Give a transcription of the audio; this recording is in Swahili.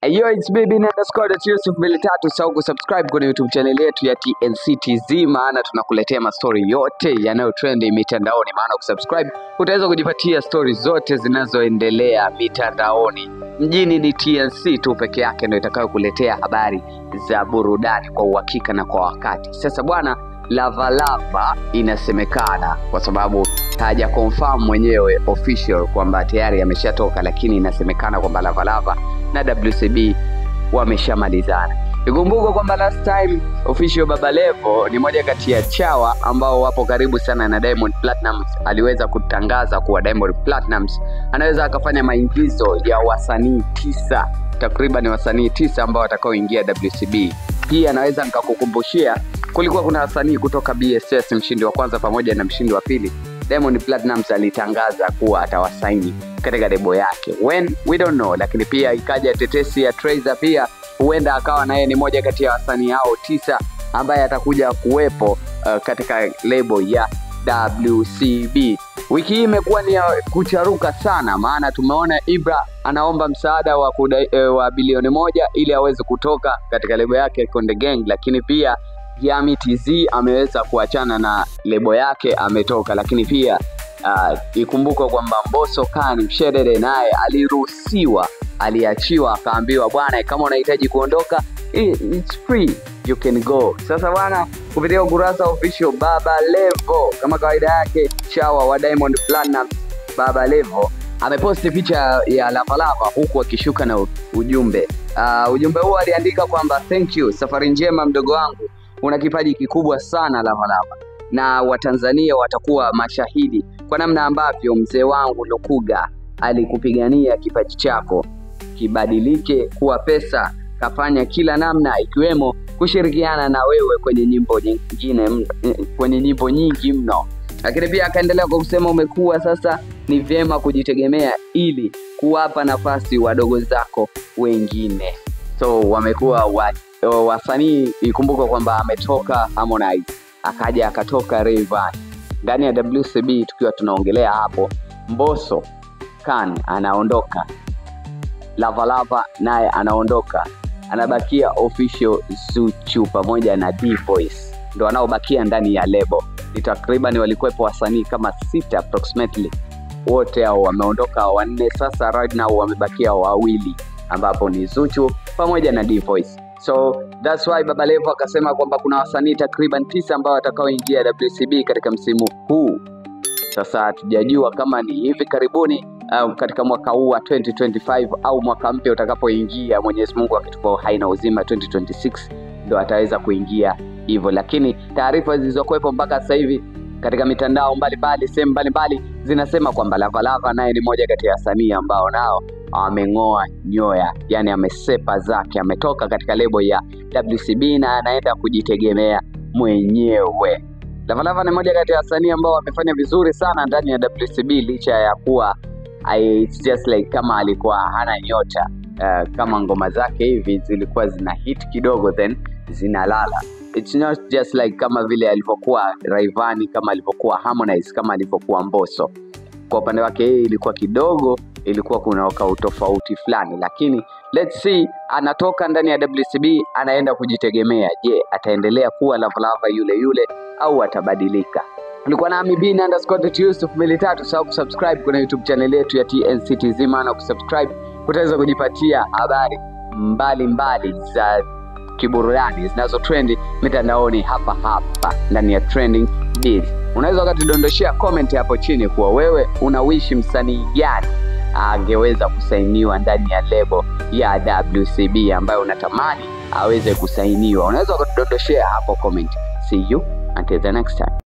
Yo, it's me Bin underscore Yusuf 23. Usahau kusubscribe kwenye YouTube channel yetu ya TNC TZ, maana tunakuletea mastori yote yanayotrend mitandaoni. Maana kusubscribe utaweza kujipatia stori zote zinazoendelea mitandaoni. Mjini ni TNC tu peke yake ndio itakayokuletea habari za burudani kwa uhakika na kwa wakati. Sasa bwana, Lavalava inasemekana, kwa sababu haja confirm mwenyewe official kwamba tayari ameshatoka, lakini inasemekana kwamba Lavalava na WCB wameshamalizana. Ikumbukwe kwamba last time official Baba Levo ni moja kati ya chawa ambao wapo karibu sana na Diamond Platnumz, aliweza kutangaza kuwa Diamond Platnumz anaweza akafanya maingizo ya wasanii 9, takriban wasanii 9 ambao watakaoingia WCB. Pia naweza nikakukumbushia kulikuwa kuna wasanii kutoka BSS, mshindi wa kwanza pamoja na mshindi wa pili. Diamond Platnumz alitangaza kuwa atawasaini katika debo yake. When we don't know, lakini pia ikaja tetesi ya Trayzor, pia huenda akawa naye ni moja kati ya wasanii hao 9 ambaye atakuja kuwepo katika lebo ya WCB. Wiki hii imekuwa ni ya kucharuka sana, maana tumeona Ibra anaomba msaada wa bilioni 1 ili aweze kutoka katika lebo yake Konde Gang, lakini pia Yami TZ ameweza kuachana na lebo yake, ametoka. Lakini pia ikumbukwe kwamba Mbosso Khan Mshedede naye aliruhusiwa, aliachiwa, akaambiwa bwana, kama unahitaji kuondoka it's free, you can go. Sasa bwana, kupitia ukurasa official Baba Levo, kama kawaida yake chawa wa Diamond Platnumz, Baba Levo ameposti picha ya Lavalava huku akishuka na ujumbe. Ujumbe huo aliandika kwamba thank you, safari njema mdogo wangu, una kipaji kikubwa sana Lavalava, na Watanzania watakuwa mashahidi kwa namna ambavyo mzee wangu Lukuga alikupigania kipaji chako kibadilike kuwa pesa, kafanya kila namna ikiwemo kushirikiana na wewe kwenye nyimbo nyingine, kwenye nyimbo nyingi mno. Lakini pia akaendelea kwa kusema umekuwa sasa ni vyema kujitegemea ili kuwapa nafasi wadogo zako wengine. So wamekuwa wasanii. Ikumbuka kwamba ametoka Harmonize, akaja akatoka Rayvanny. Ndani ya WCB tukiwa tunaongelea hapo, Mbosso Khan anaondoka, Lavalava naye anaondoka, anabakia official Zuchu pamoja na D-Voice ndio wanaobakia ndani ya lebo. Ni takriban walikuwepo wasanii kama 6 approximately, wote hao wameondoka 4 sasa, right now wamebakia 2 ambapo ni Zuchu pamoja na D-Voice. So that's why Baba Levo akasema kwamba kuna wasanii takriban 9 ambao watakaoingia WCB katika msimu huu. Sasa hatujajua kama ni hivi karibuni katika mwaka huu wa 2025 au mwaka mpya utakapoingia, Mwenyezi Mungu akitupa uhai na uzima 2026 ndo ataweza kuingia hivyo. Lakini taarifa zilizokuwepo mpaka sasa hivi katika mitandao mbalimbali, sehemu mbalimbali zinasema kwamba Lavalava naye ni moja kati ya wasanii ambao nao ameng'oa nyoya, yani amesepa zake, ametoka katika lebo ya WCB na anaenda kujitegemea mwenyewe. Lavalava ni moja kati ya wasanii ambao wamefanya vizuri sana ndani ya WCB licha ya kuwa it's just like kama alikuwa hana nyota. Kama ngoma zake hivi zilikuwa zina hit kidogo then zinalala. It's not just like kama vile alivyokuwa Rayvanny, kama alivyokuwa Harmonize, kama alivyokuwa Mbosso. Kwa upande wake yeye ilikuwa kidogo, ilikuwa kuna utofauti fulani, lakini let's see, anatoka ndani ya WCB anaenda kujitegemea. Je, ataendelea kuwa Lavalava yule yule au atabadilika? Ulikuwa nami Bin underscore Yusuf 23. Usahau kusubscribe kwenye YouTube channel yetu ya TNC TZ, maana kusubscribe utaweza kujipatia habari mbalimbali za kiburudani zinazo trendi mitandaoni hapa hapa ndani ya Trending Biz. Unaweza ukatudondoshea comment hapo chini kuwa wewe unawishi msanii gani angeweza kusainiwa ndani ya lebo ya WCB ambayo unatamani aweze kusainiwa. Unaweza ukatudondoshea hapo comment. See you until the next time.